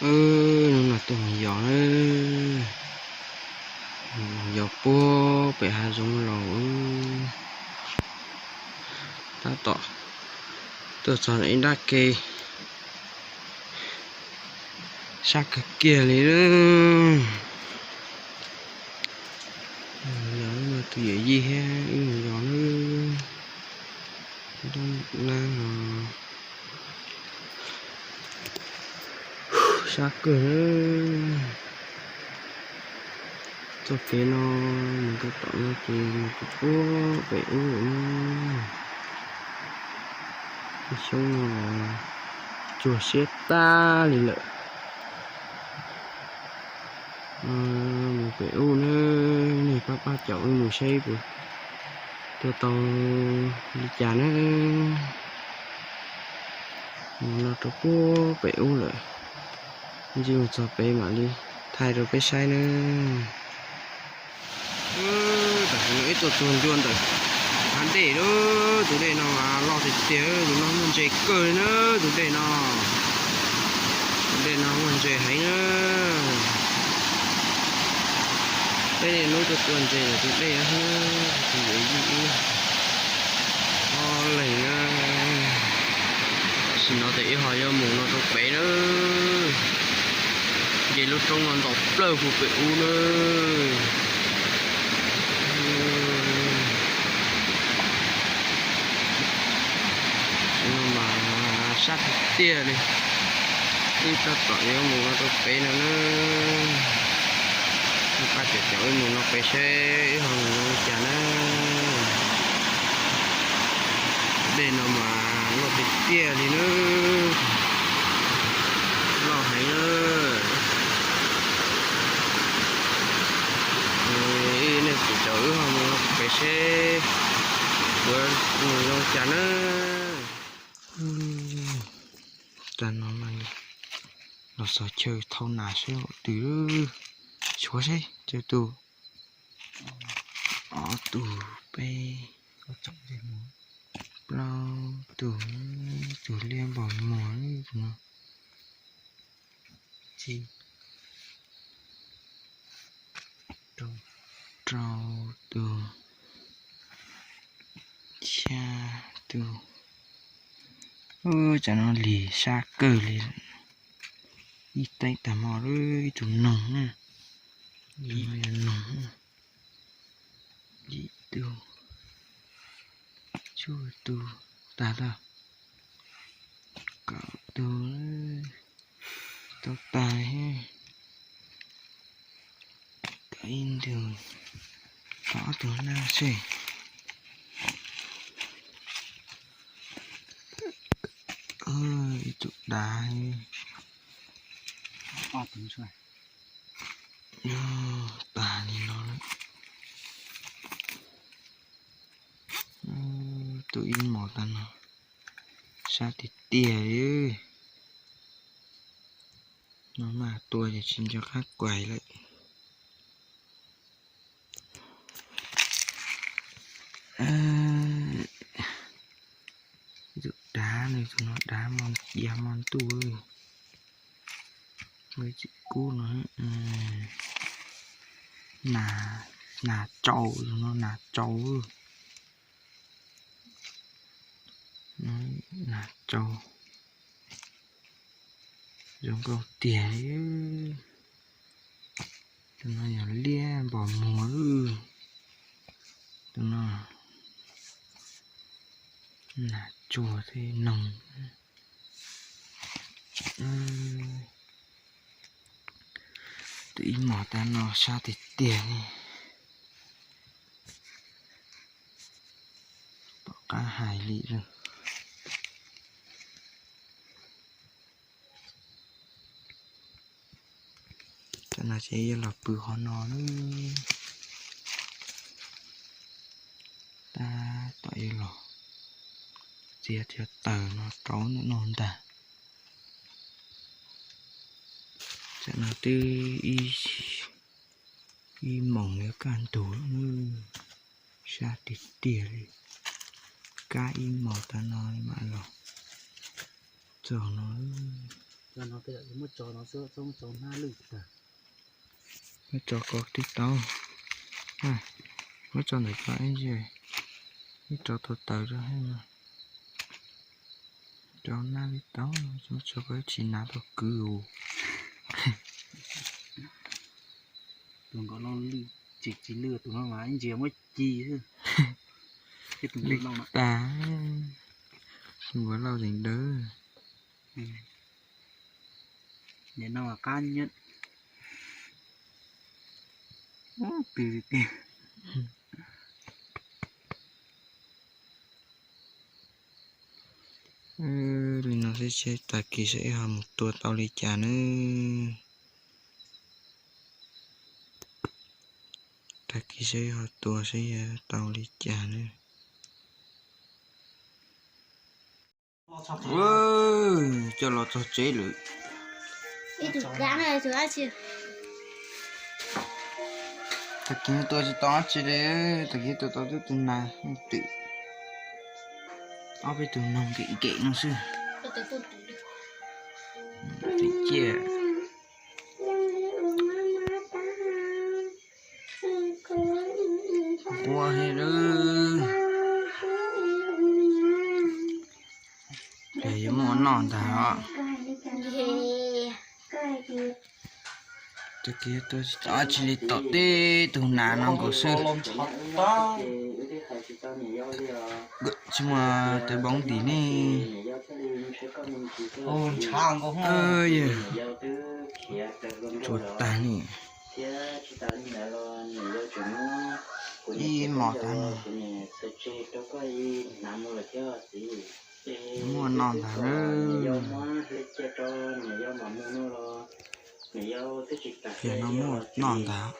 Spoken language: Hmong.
Hnub no tuaj mus yos na, yos puag pem hav zoov los. Tab tom tuaj txog ib nrab ke sab kawg kiag li na. Yog tus yawm yij thiab wb mus yos na. Nrab no sab kawg na. Txoj kev no mus rau tom no ces mus rau puag pem ub lawm na. Xyoob no los tsuag siab tag li lawm. Mus pem ub na, nej pab pab caum wb mus saib puas tuaj tau li cas na. Mus no rau puag pem ub lawm, ntsis mus txog pem mam li thaij rau peb saib na. Tam sim no wb tuaj txog ntua ntawm hav dej lawm, tus dej no mas loj tiag tiag, tus no muaj ntses kawg li na, tus dej no. Tus dej no muaj ntses heev na. Peb niaj hnub tuaj tua ntses ntawm tus dej no, tus yawm yij wb ob leeg na. Tam sim no ces wb ho yuav mus no rau pem na, nce lub roob no ntaus plawg puag pem ub na. Tus no mas sab tiag tiag li. Wb tab tom yuav mus no rau pem no na. Pab caum caum wb mus no pem seb wb ho mus zoo li cas na. Dej no mas loj tiag tiag li na, loj heev na. Nej caum caum wb ho mus no pem seb puas mus zoo li cas na. Tag no mas los xov chaw thau nas seb haum twg, xyuas seb tsawg tus, ob tug, peb, plaub tug, tus liab npaum muag no, tsib, rau tus, xya tus. Tsam no lig sab kawg li, ib teeb tag hmo lawm, ib tug noog na, ib tug noog, yim tus, cuaj tus, tag tag, kaum tus, tau tag li. Kaum ib tus, kaum ob tus na seb. Ib tug dav, tag li no lawm. Tus ib mos tag no, sab tiag tiag li. No mas tua ces tsis nco qab kuais lawm. Tus dav no, tus no dav mo ya mo ntuj. Tsis kub no, nas tsau, tus no nas tsau. Nas tsau zoo nkauj tiag. Tus no yog liab npaum muag. Tus no nas tsuag thiab noog. Tus ib mos tag no sab tiag tiag li, pom qab hais li lawm. Tam no ces yuav los pw qhov no na. Tab tom yuav los txiav cov taws no rau ntawm no ntag. Tam no twb ib moos yuav kaj ntug lawm, sab tiag tiag li. Kab ib moos tas no mam los txog no. Cov no tej zaum muab tso no xwb, txhob muab tso hnab lwj tag. Muab tso ko twb tau. Muab tso ntawm ko ib ntsis, ib tso tau taws rau no. Tso hnab li tau, tso ko tsis hnav tau kwv os. Tus nkaus lauj lwj, tsis tsis lwj tus no mas ib ntsis muab ci xwb. Lwj tag, tus nkaus lauj zeem dawb. Nim no mas qab nyob twg tiag. Li no xwb seb tag kis saib ho mus tua tau li cas nawb. Tag kis saib ho tua saib yuav tau li cas nawb. Coj los txog tsev lawm. Tag kis tua tsis tau dab tsi li, tag kis tua tau twb tus nas twm, ob peb tug noog nkem nkem no xwb. Twm ciaj. Quaj heev lawm. Ces yuav muab ua noj ntag os. Tag kis tua tsis tau dab tsi li, tom tej tus nas no nkaus xwb. Tsis muaj tev npoo ntim ne. Tsuas tag ne. Ib hmos tag no. Muaj noj ntag nawb. Tiam no muaj noj ntag.